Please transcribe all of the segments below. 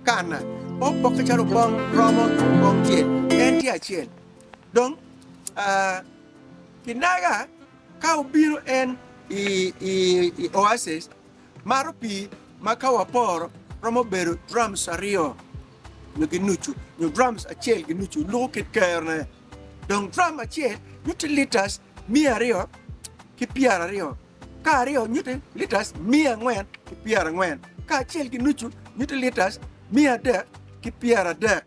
Kana ma opokke calo obong romo obong tyel, en tye acel. Dong kinaga ka obino en i Oasis, mato pii ma ka waporo romo bedo drums aryo nyo ki nucu, nyo drums acel ki nucu, luko kit kerone. Dong drum acel nyutti litas 220. Ka aryo nyutti litas 440, ka acel ki nucu nyutti litas 330.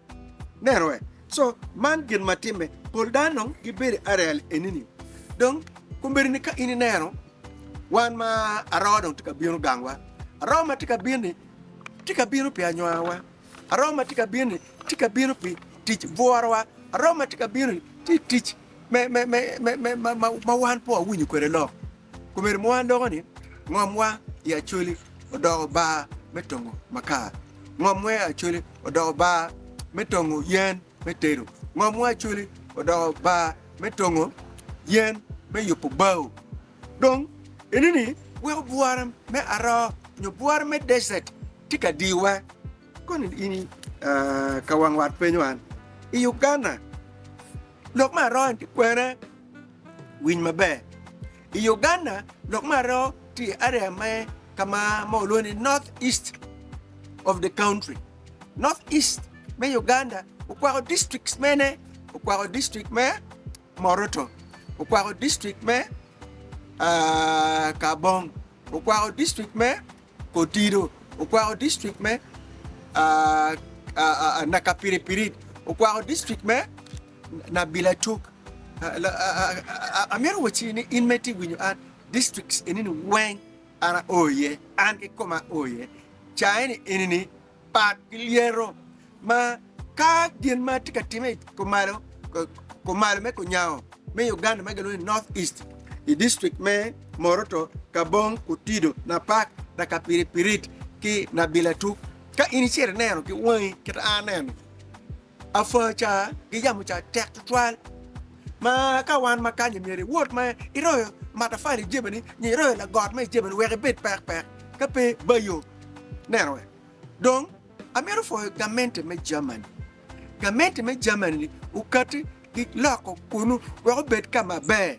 Neno we. So, man gin ma timme. Pol dano dong gibedo i area enini. Dong, kombeddi ni ka in ineno, wan ma aroo dong tye ka bino gangwa. Aroo ma tye ka bino-ni tye ka bino pi anywawa. Aroo ma tye ka bino-ni tye ka bino pi tic bworowa. Aroo ma tye ka bino-ni tye tic ma wan pe wawinyo kwede lok. Komedo ma wan loko ni, ngomwa i Acholi odoko bar me tongo makar, ngomwa i Acholi odoko bar me tongo yen me tedo, ngomwa i Acholi odoko bar me tongo yen me yubo bao. Dong enini weko bwara me aroo nyo bwara me desert tye ka diyowa. Koni in ka wang wat penyo an i Uganda lok me aroo en tye kwene? Winy maber. I Uganda lok me aroo tye i area me ka ma walwongo ni North East of the country. North East me Uganda okwako districts mene? Okwako district me Moroto, okwako district me Kaabong, okwako district me Kotido, okwako district me Nakapiripirit, okwako district me Nabilatuk. Amito wacci ni in ma itye winyo an, districts enini weng an ao iye, an kikoma ao iye. Ca eni enini pat ki lyeto ma ka gin ma tye ka timme kumalo kumalo me kunyango me Uganda ma gilwongo ni North East i district me Moroto, Kabong, Kotido, Napak, Nakapiripirit ki Nabilatuk. Ka in icito ineno ki wangi kit a aneno Apwa ca ki yamo ca tek tutwal ma ka wan ma kany myero iwot ma iroyo matafali i jebeni nyo iroyo lagot ma i jebeni wek ibed pek pek ka pe bayo neno we. Dong amito pwoyo gamente me Germany. Gamente me Germany ni okati ki loko kunu wek obed ka maber.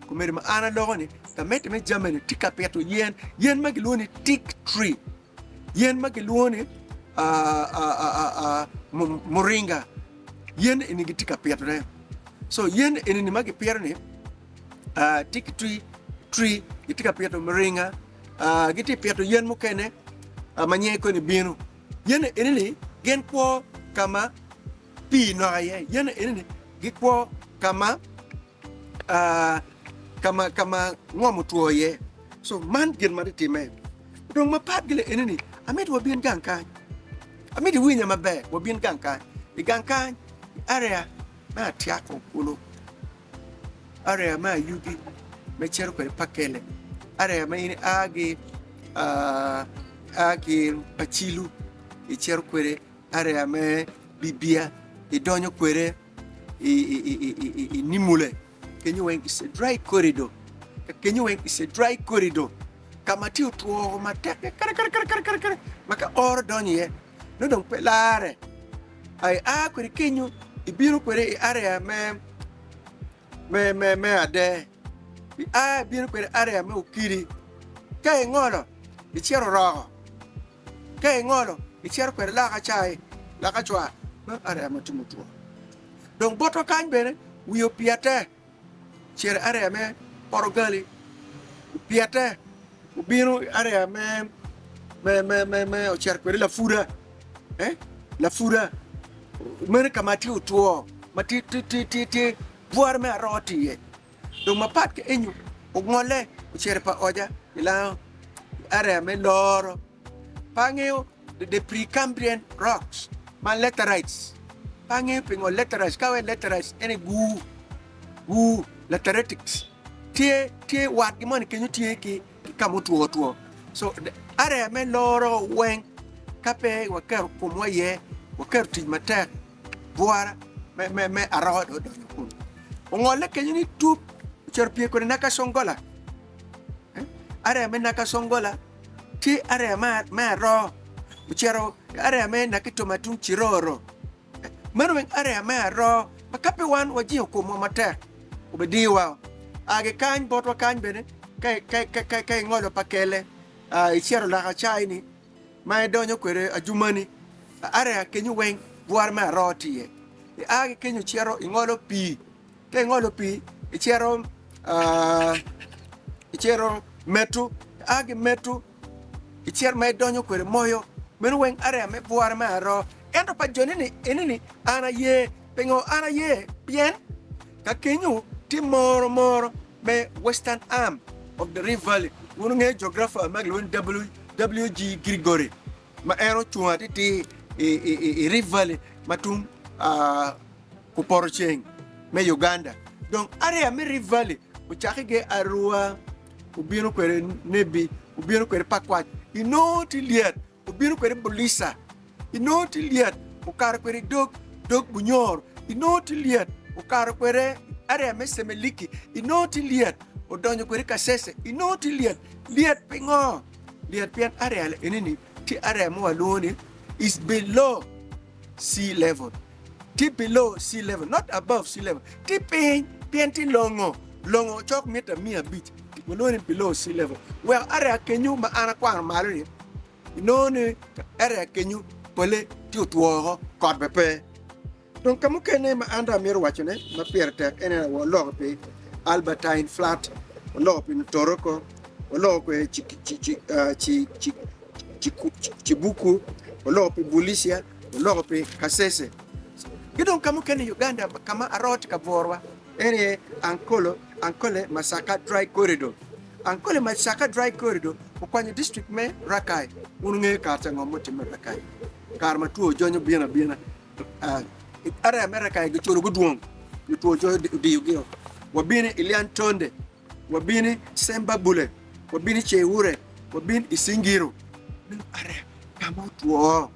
Komedo ma an aloko ni gamente me Germany tye ka pito yen, yen ma gilwongo ni teak tree. Yen ma gilwongo ni muringa, yen eni gitye ka pitone. So yen eni ma gipito ni tye ki tree, gitye ka pito muringa, gitye ka pito yen mukene ma nyinge koni bino. Yen eni ni gin kwo ka ma pii nok iye, yen eni ni gikwo ka ma ka ma ngom otwo iye. So man gin ma tye timme. Dong mapat ki eni ni amito wabin gang kany. Amito iwinya maber wabin gang kany. I gang kany i area me Atyako kulu, area me Ayugi me cito kwede Pakele, area ma in ia ki ia ki Pacilu icito kwede area me Bibia idonyo kwede i Nimule kenyo weng is a dry corridor kenyo weng is a dry corridor ka ma tye otwo matek kekekekekeke ma ka oro donyo iye nongo dong pe larre ia kwede kenyo ibino kwede i area me me Ader ia ibino kwede area me Okidi ka ingolo icito oroko Ka ingolo, icito kwede loka cai, loka cwa, meno area ma tye mutwo. Dong botwa kany bene wiye opyette, cito i area me Poto Gali, opyette, obino i area me me me me me ocito kwede Lapuda, eh, Lapuda, meno ka ma tye otwo, ma tye tye tye tye tye bwara me aroo tye iye. Dong mapat ki enyu, ongolle ocito pa oja i lango i area me Loro. Pe angeyo the Precambrian rocks ma laterites. Pe angeyo pingo laterites, ka wai laterites ene gu, gu lateritics tye tye watgi moni kenyo tye ki ki ka mutwo two. So area me Loro weng ka pe waketo komwa iye, waketo tic matek bwara me aroo dong odonyo kunu. Ongolle kenyo ni tup ocito pye kwede Nakasongola. Area me Nakasongola tye area me aroo ocito. I area me Nakitoma tung Ciroro. Meno weng area me aroo ma ka pe wan wajingo komwa matek obidiyowa. A ki kany botwa kany bene ka ingolo pa kele icito laka cai ni ma idonyo kwede ajumani area kenyo weng bwara me aroo tye iye. Ia ki kenyo icito ingolo pii ka ingolo pii icito icito metu ia ki metu icito ma idonyo kwede moyo meno weng area me bwara me aroo ento pa joni ni eni ni an aye pingo an aye pien ka kenyo tye moro moro me western arm of the rift valley wun wungeyo geographer ma kilwongo ni WG Gregory ma en ocung atitir i rift valley ma tung kupoto ceng me Uganda dong area me rift valley ocakke ki Arua obino kwede Nebi, obino kwede Pakwach, inongo tye lyet, obino kwede Bulisa, inongo tye lyet, okato kwede i dog dog Bunyor, inongo tye lyet, okato kwede area me Semeliki, inongo tye lyet, odonyo kwede Kasese, inongo tye lyet. Lyet pingo? Lyet pien area eni-ni tye area ma walwongo ni is below sea level. Tye below sea level, not above sea level. Tye piny pien tye longo, longo cok mita 500. Walwongo ni below sea level. Wek area kenyo ma an akwano malo ni, inongo ni area kenyo pole tye otwo woko, kot bene pe. Dong ka mukene ma an dong amito wacone ma pire tek en aye waloko pi Albertine Flat, waloko pi Ntoroko, waloko pi Cibuku, waloko pi Bulicia, Oloko pi Kasese ki dong ka mukene i Uganda ka ma aroo tye ka bworowa en aye Ankolo, Ankole Masaka Dry Corridor. Ankole Masaka Dry Corridor okwanyo district me Rakai. Wun wungeyo kare ca ngo mutimme i Rakai? Kare ma two jonyo bino abina, area me Rakai giculo gudwong nyo two jonyo odiyogi-o. Wabino i Lyantonde. Wabin i Cembabule, wabin i Ceure, wabin i Cingiro. Meno area ka ma otwo,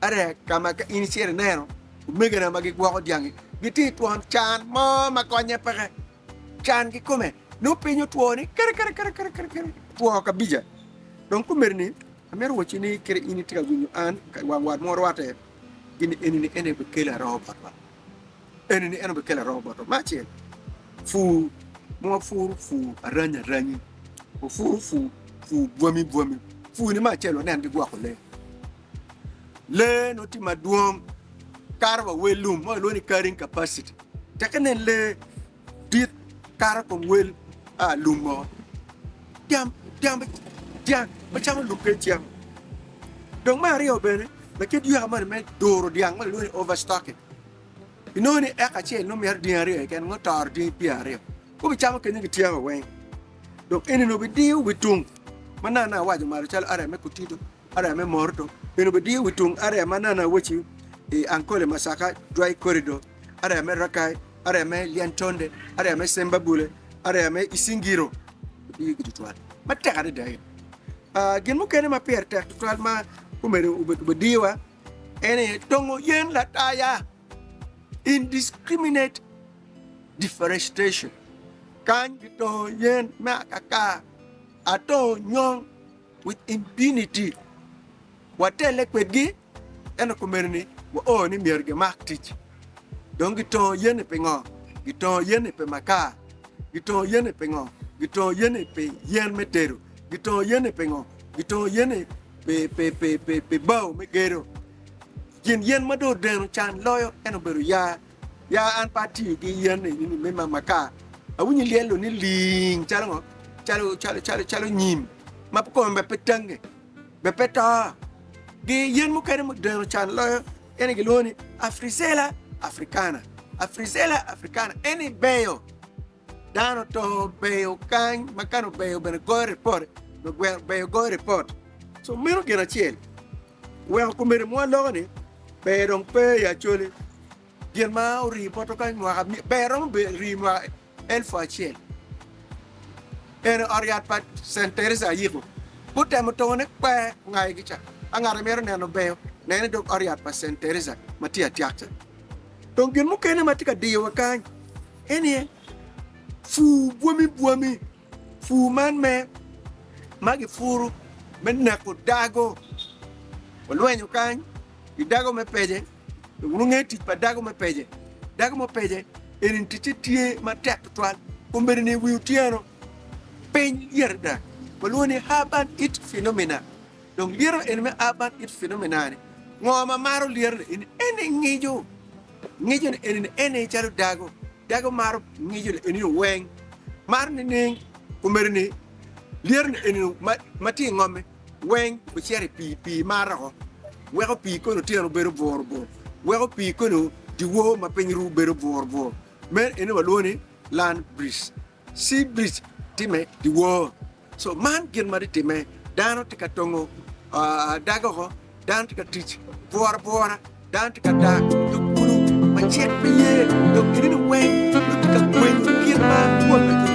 area ka ma ka in icito ineno omegina ma gigwoko dyangi gitye i twon can mo ma konye peke. Can kikome, nongo piny otwo ni kiri-kiri-kiri-kiri, otwo kabica. Dong komedi-ni, amito wacci ni kadi in itye ka winyo an, wang wat mo rwatte, gin eni-ni en aye bikelo aroo botwa. Eni ni en obikelo aroo botwa. Me acel, pur ma wapuro pur aranyi aranyi, wapuro pur pur bwami bwami. Pur ni me acel wanen ki gwoko lee. Lee nongo tye madwong kato wa wel lum ma walwongo ni carrying capacity. Teke nen lee dit kato kom wel lum mo. Dyang dyang macamo lum pe camo. Dong me aryo bene lakit yweka moni me duro dyang ma kilwongo ni overstocking. Inongo ni eka acel nongo mito dyangi aryo keken nongo toro dyangi pyeraryo. Gubicamo kenyo gityeko weng. Dong eni nongo bidiyo wi tung ma nana awaco malo calo area me Kotido, area me Moroto, eni bidiyo wi tung area ma nana awaci i Ankole Masaka Dry Corridor, area me Rakai, area me Lyantonde, area me Sembabule, area me Isingiro. Bidiyogi tutwal matek adada. Gin mukene ma pire tek tutwal ma omedo obidiyowa en aye tongo yen lataya, indiscriminate deforestation. Kany kitongo yen me akaka, atongo nyong with impunity. Watelle kwedgi ento komeno ni wao ni myero gimak tic. Dong gitongo yen-ni pingo? Gitongo yen-ni pi makar. Gitongo yen-ni pingo? Gitongo yen-ni pi yen me tedo. Gitongo yen-ni pingo? Gitongo yen-ni pi bao me gedo. Gin yen ma dong odeno can loyo en obedo yaa. Yaa an pe atiyo ki yen eni me makar. Awinyo lyel-lu ni ling calo ngo? Calo nyim ma kome bene pe tange, bene pe to. Gi yen mukene mudeno can loyo eni gilwongo ni Afrisela africana. Afrisela africana eni beyo. Dano oto beyo kany ma kano beyo bene goyo ripot, beyo goyo ripot. So meno gin acel weko komedi ma waloko ni ber dong pe i Acholi. Gin ma orii botwa kany mwaka ber romo rii mwaka elfu acel. Eni ot yat pa Cent Teresa Ayiko gutemo tongone kwer ongayogi ca. Ka ngat mito neno beyo, nen i dog ot yat pa Cent Teresa ma tye atyak ca. Dong gin mukene ma tye ka diyowa kany en aye pur bwami bwami, pur man me ma gipuro me neko dago. Walwenyo kany. I dago me pece, wun wungeyo tic pa dago me pece. Dago me pece eni ticce tye matek tutwal. Kombeddi-ni i wi otyeno, piny lyet adada. Walwongo ni urban heat phenomena. Dong lyeto eni me urban heat phenomena-ni, ngo ma maro lyeto-ni eni? En ngico. Ngico-ni eni en aye calo dago. Dago maro ngico-ni eni weng. Maro nining? Kombeddi-ni lyeto-ni eni ma tye i ngom-mi weng ocito i pii, pii maro oko, weko pii kono otyeno bedo bur bur, weko pii kono dyewor ma piny ru bedo bur bur. Meno eni walwongo ni land breeze. Sea breeze timme dyewor. So man gin ma tye timme, dano tye ka tongo dago oko, dano tye ka tic bwora bwora, dano tye ka dak dog kulu ma cik pe ye, dok gineni weng nongo tye ka gwenyo kit ma Rwot me kulu.